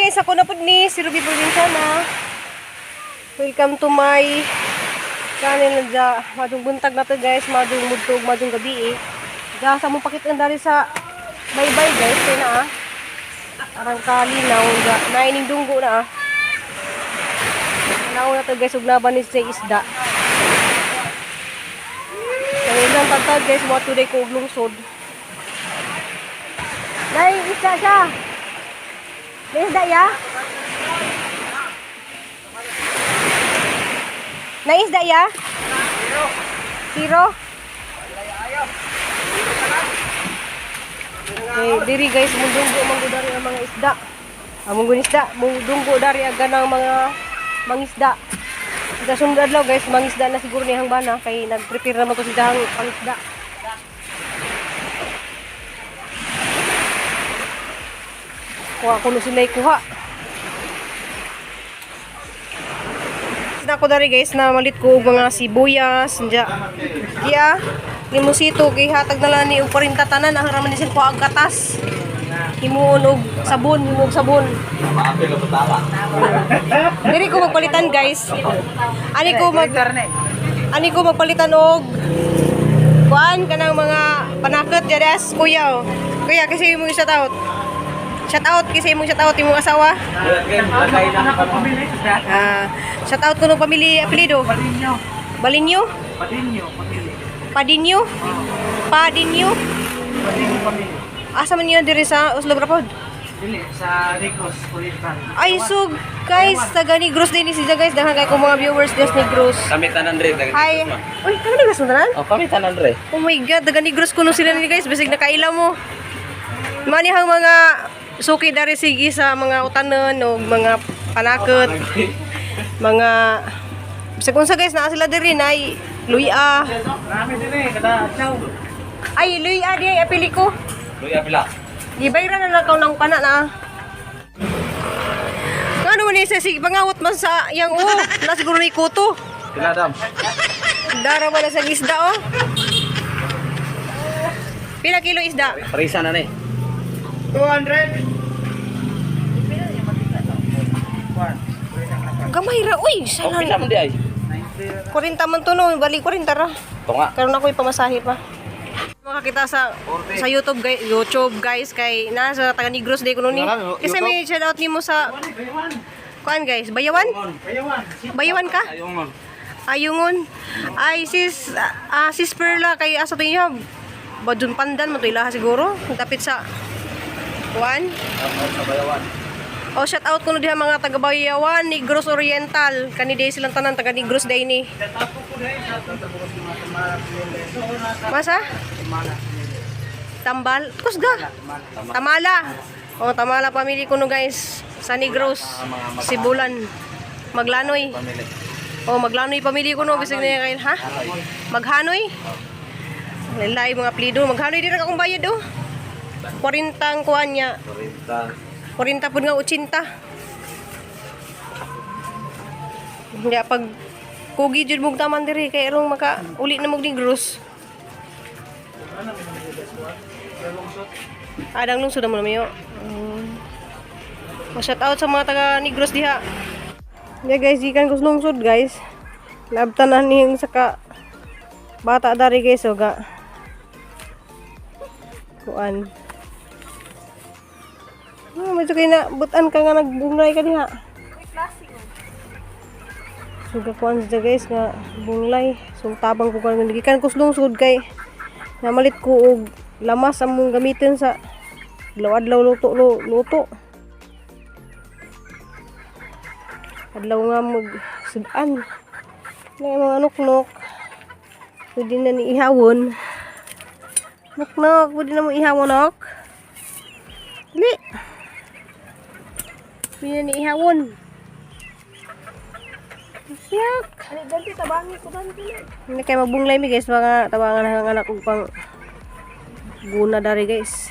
Guys, ako na pud ni si Ruby Provinciana. Welcome to my channel na madung buntag na to, guys, madung mudtog, madung gabi eh. Ga sa mong pakitaan dari sa bye-bye, guys, kay na ah. Arang kalinaw ga naining dunggo na ah. Nauna na to, guys, ug naban ni sa isda. Kaya lang tagtag, guys, mo today ko og lungsod. Nay, isda siya. May isda ya? May isda ya? Zero. Okay, diri, guys, mundunggo man dari ang mga isda. Ang munggo isda, mundunggo dari ang ganang mga mangisda. Sa sunod adlaw, guys, mangisda na siguro niyang bana kay nag-prepare naman to si dahang pangisda. Kuha ko no sila kuha. Na ko dari, guys, na malit ko og mga sibuyas, nya. Kiya, limosito gihatag na lang ni og 40 tanan ang raman ni kuha og katas. Himuon og sabon, himuog sabon. Diri ko magpalitan, guys. Ani ko magpalitan og kuan kanang mga panakot jadas, kuya oh. Kuya, kasi imong shout out. Shout out kasi imong shout out imong asawa. Ah, shout out ko ng pamilya apelyido. Padinyo. Balinyo? Padinyo, pamilya. Padinyo? Padinyo? Padinyo, pamilya. Asa man yun diri sa Oslo Brapod? Dili, sa Negros, Oriental. Ay, so guys, taga Negros din ni siya, guys. Daghan kay ko mga viewers des Negros. Kami tanan re, taga Hi. Uy, taga Negros mo tanan? Oh, kami tanan re. Oh my God, taga Negros kuno sila ni, guys. Basig nakaila mo. Manihang mga suki dari sige sa mga utanon o mga panakot. Mga bisag unsa, guys, naa sila diri nay luya. Marami din eh, kada chow. Ay, luya di ay apili ko. Luya pila. Gibayra na lang kaw ng pana na. Ano man ni sa sige pangawat man sa yang oh, na siguro ni kuto. Pila dam. Dara wala sa isda oh. Pila kilo isda? Parisa na ni. 200! Gamay ra uy, Oh, sana. pila man di ay. 40 man to no, bali 40 ra. Tunga. Karon ako ipamasahe pa. Makakita sa YouTube, guys, YouTube, guys, kay nasa taga Negros day kuno ni. Kasi may shout out nimo sa kuan, guys, Bayawan? Bayawan. Bayawan ka? Ayong Ayungon. Ay, sis, ah, sis Perla, kay asa to niya? Badun Pandan, mo to ilaha siguro. Dapit sa kuan. Sa Bayawan. O, shout out kuno diha mga taga Bayawan, Negros Oriental. Kani day silang tanan taga Negros day ni. Masa? Tambal? Kusga. Tamala. O, Tamala family kuno, guys. Sa Negros, Sibulan. Maglanoy. Pamili. Oh, maglanoy pamilya ko no, bisag niya kay ha? Maghanoy? Lalay mga plido, maghanoy din akong bayad oh. 40 ang kuan niya. 40. 40 pud nga 80. Hindi pag kugi jud mong taman diri kay erong maka uli na mog Negros. Adang lungsod na mo na mayo. Shout out sa mga taga Negros diha. Yeah, guys, gikan ko sa lungsod, guys. Labtan na niyang saka bata dari, guys, so ga. Kuan. Oh, medyo kay na butan ka nga nagbunglay ka diha. So ga kuan siya, guys, nga bunglay. So tabang ko kuan gikan ko sa lungsod kay namalit ko og lamas among gamitin sa adlaw-adlaw luto luto. Adlaw nga mag sudan. Na mga nuknok. Pwede na ni ihawon. Nuknok, pwede na mo ihawon, nok. Dili. Pwede na ni ihawon. Siyak. Ganti tabangi ko ganti na. Hindi kay magbunglay mi, guys, mga tabangan na ang anak og pang guna dari, guys.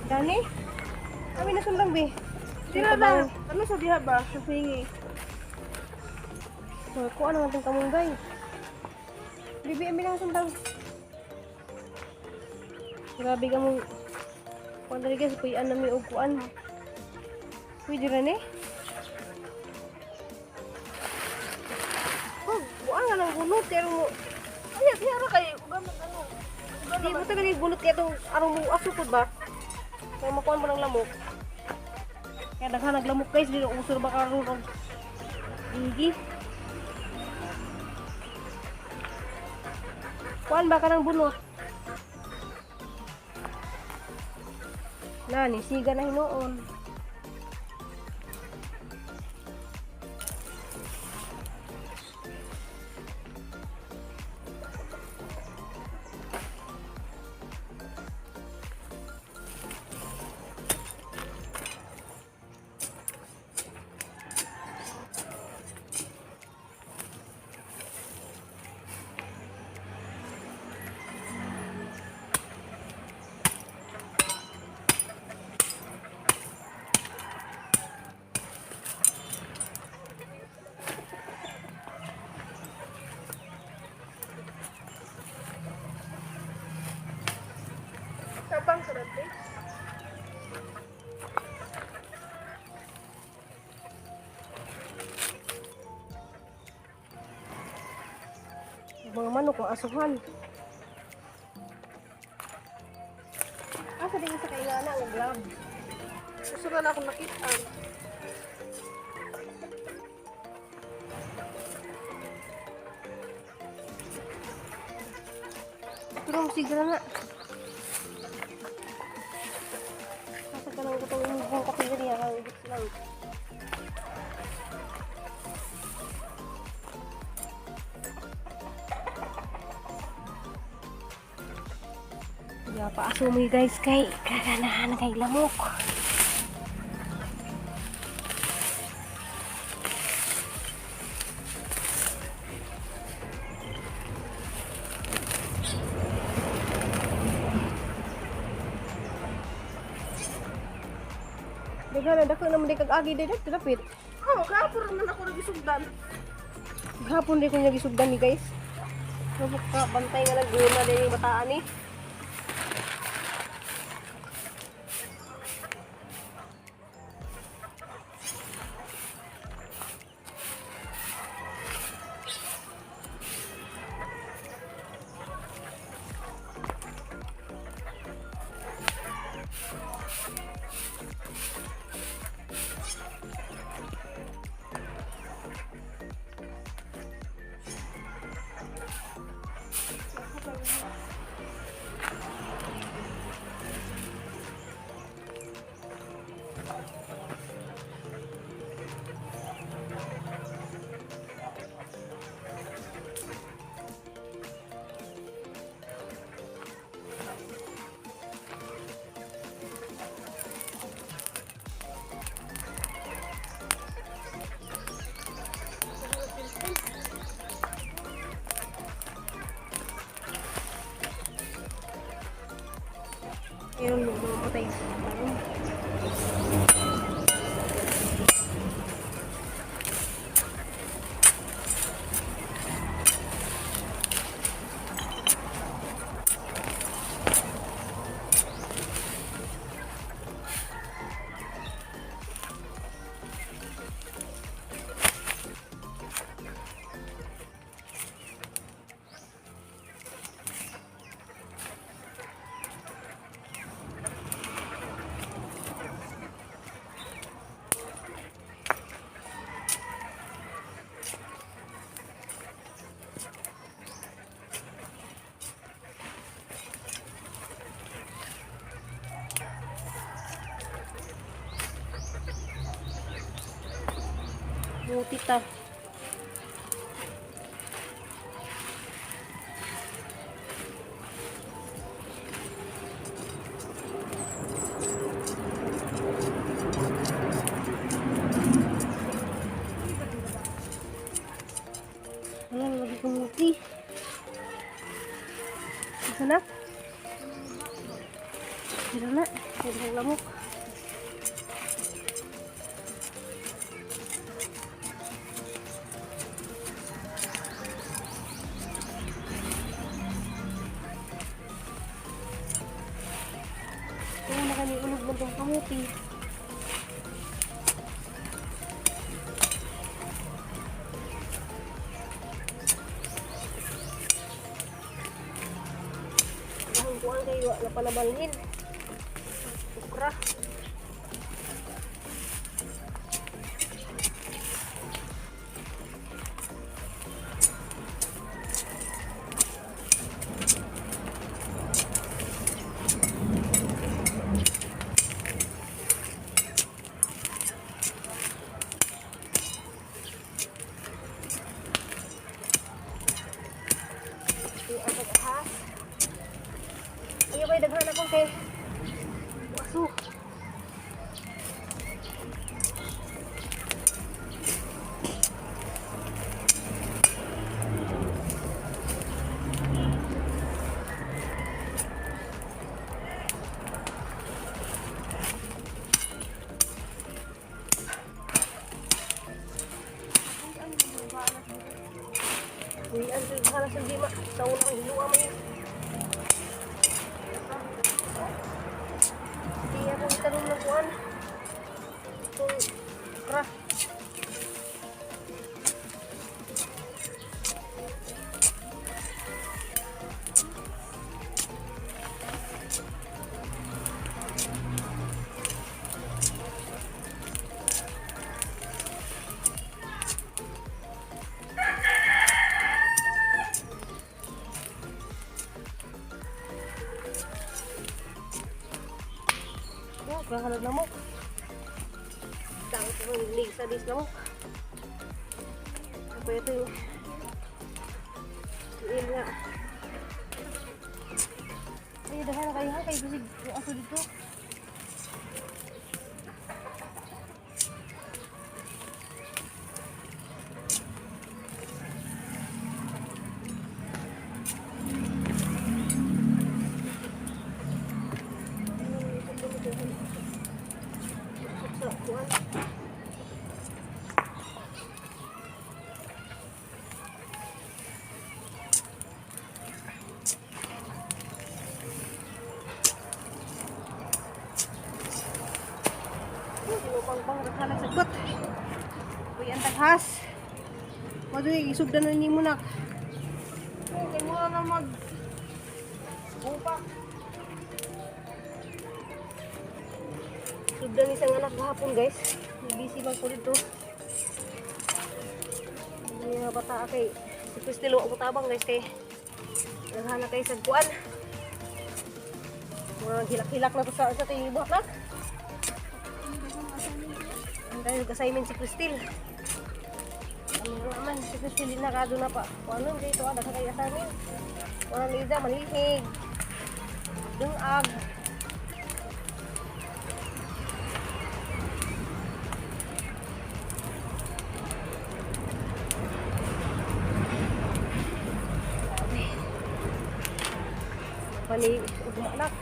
Dani? Kami na sundang be. Dira ba? Ano sa diha ba? Sa singi. Ko ano atong kamunggay. Bibi, amin ang sundang. Grabe ka mong Kuan dali guys, puy-an na mi og kuan. Pwede ra ni? Oh, buang nga ng bunot pero mo. Ay, tiyara kay ugaman ano. Di mo tagal bunot kay itong arong mo aso pud ba? Kaya makuan mo ng lamok. Kaya daghan naglamok guys, dili uso na ba karon og digi. Kuan ba ka ng bunot? Na, nisiga na hinuon. Tabang sa dati. Mga manok ang asuhan. Asa din sa kaingana ang glove. Gusto na akong nakitaan. Pero sigara na. Asa ka lang itong imong kape niya kang lang. Ya, paaso mo guys kay kaganahan kay lamok. Daghan na dako naman di kag agi di dapit dapit. Oh, kahapon naman ako nagisugdan. Gahapon di ko niya gisugdan ni guys. Lubok ka bantay nga naguna din yung bataan ni. Ayun, mga patay. Buti ta. Wala na lagi kumuti. Isa na? Tira na. Tira ang lamok. Kung na kami man tong kamuti. Dahil kuan kayo, wala pa nabalhin. Ukra. Ang pag-ahas. Ayaw kayo daghan ako kay Waso. Uy, ang daghan sa lima. Sa unang hiluwa mo yun. Hindi ako itanong ng kuwan. Itong okra. Oh, kahalad na mo. Dami ko ng lig sa dis na mo. Ako ito yung yun nga. Ay, daghan na kayo ha. Kayo bisig yung aso dito. Sa kuwan. Sinupang pang daghan sa sagot. Uy, ang taghas. Madoy, isugdan na nimo nak. Kay mura na mag upak. Sugdan ni isang anak gahapon, guys. Busy man ko dito. Hindi nga bata kay si Crystal wa ko tabang guys kay daghan na kay sagkuan. Mga hilak-hilak na to sa tingin buhat nak. Ang tayo assignment si Crystal. Ano naman si Crystal din nakado na pa. Kung ano dito ah, daghan kay assignment. Wala ni Ida manlihig. Dungag. Pani ugma anak.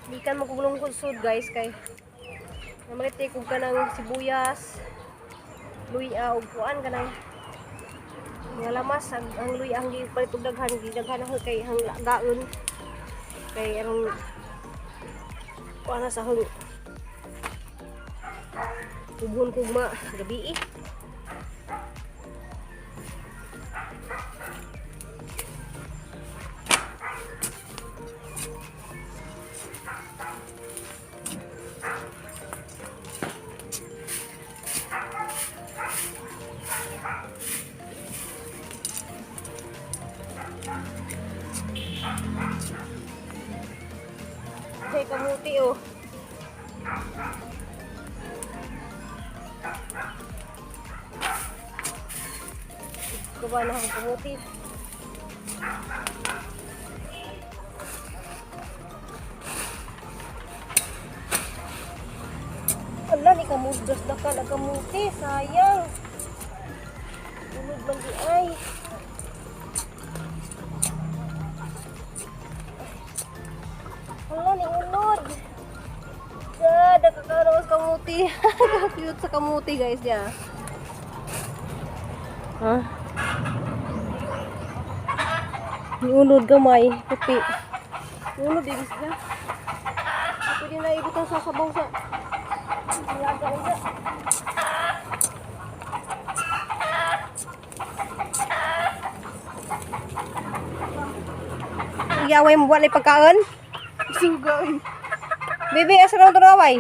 Di kan magugulong sud guys kay namalit kog kanang sibuyas, luya ug kuan kanang mga lamas ang luya ang gipalit og daghan gidaghan ako kay hang lagaon kay aron kuan na sa hang ubon kugma gabi eh. Kay kamuti oh. Kuba na akong kamuti. Ala ni kamugdas na ka na kamuti, sayang. Ulod man di ay. Ala ni ulod. Sa nakakaraos kamuti. Kamuti. Cute sa kamuti guys niya. Ha? Niunod gamay, puti. Unod ibis na. Pwede na ibutang sa sabaw sa laga uga. Iyaway mo walay pagkaon? Suga. Bebe, asa naman ito away?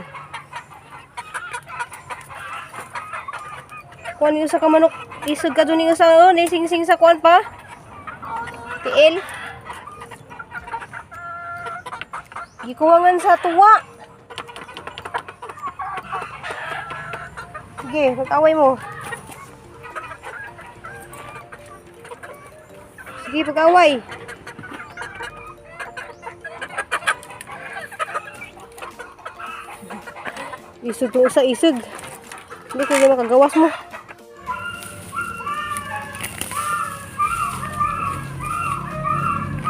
Kuan yung sa kamanok, isog ka dun yung sa, oh, nising-sing sa kuan pa. Tiil. Gikuwangan sa tuwa. Sige, pag-away mo. Sige, pag-away. Isog to sa isog. Hindi ko na makagawas mo.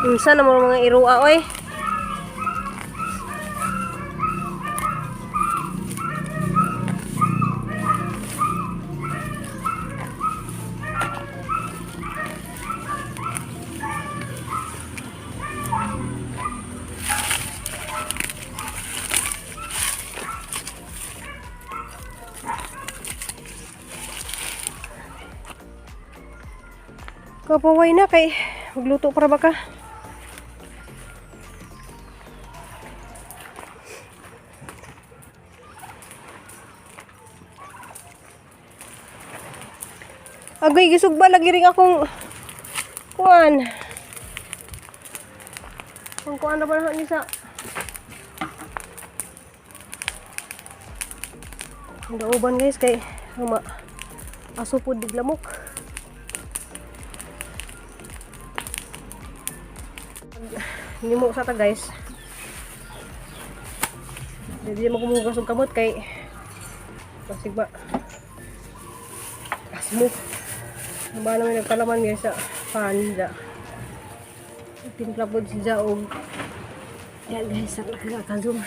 Unsa na mo mga irua oy? Kapaway na kay magluto para baka. Agay gisugba lagi rin akong kuan. Kung kuan na ba na ni sa Ang dauban guys kay ma aso pud lamok. Nimo sa ta guys. Hindi mo kumugas og kamot kay basig ba. Asmo. Ba naman nagpalaman guys sa panda. Timpla po siya og yan guys, sa ka-zoom.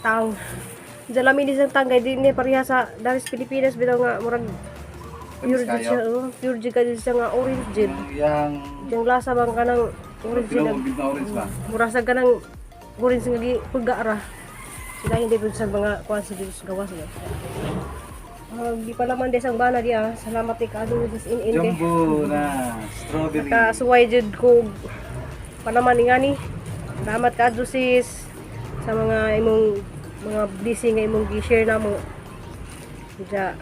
Tang. Diyan lami ni sang tangay din ni pareha sa Daris Pilipinas bitaw nga murag pure jud siya, oh. Pure jud ka siya nga orange jud. Yang Yung lasa bang kanang orange jud. tinuog na orange ba? Mura sa kanang orange nga gi pugga ra. Sila hindi pud sa mga kuan sa Diyos gawas ba. Di pa naman des ang bana di ah. Salamat kay kaado des in in kay. Jumbo na strawberry. Nakasuway jud ko palaman ni ngani. Salamat kaado sis sa mga imong mga blessing nga imong gi-share namo. Ja,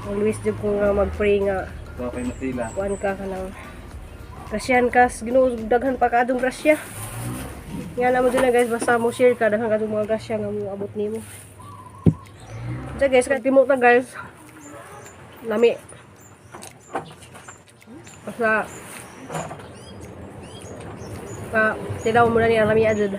always jud ko nga mag-pray nga Ito kay Matila. kuan ka kanang grasyan ka Ginoo daghan pa kaadong grasya. Nga na mo dyan na guys basta mo share ka daghan kadong mga grasya nga mo abot nimo. Diyan guys kahit timo ta guys. Lami. Basta pa tilaw mo na niya lami adud.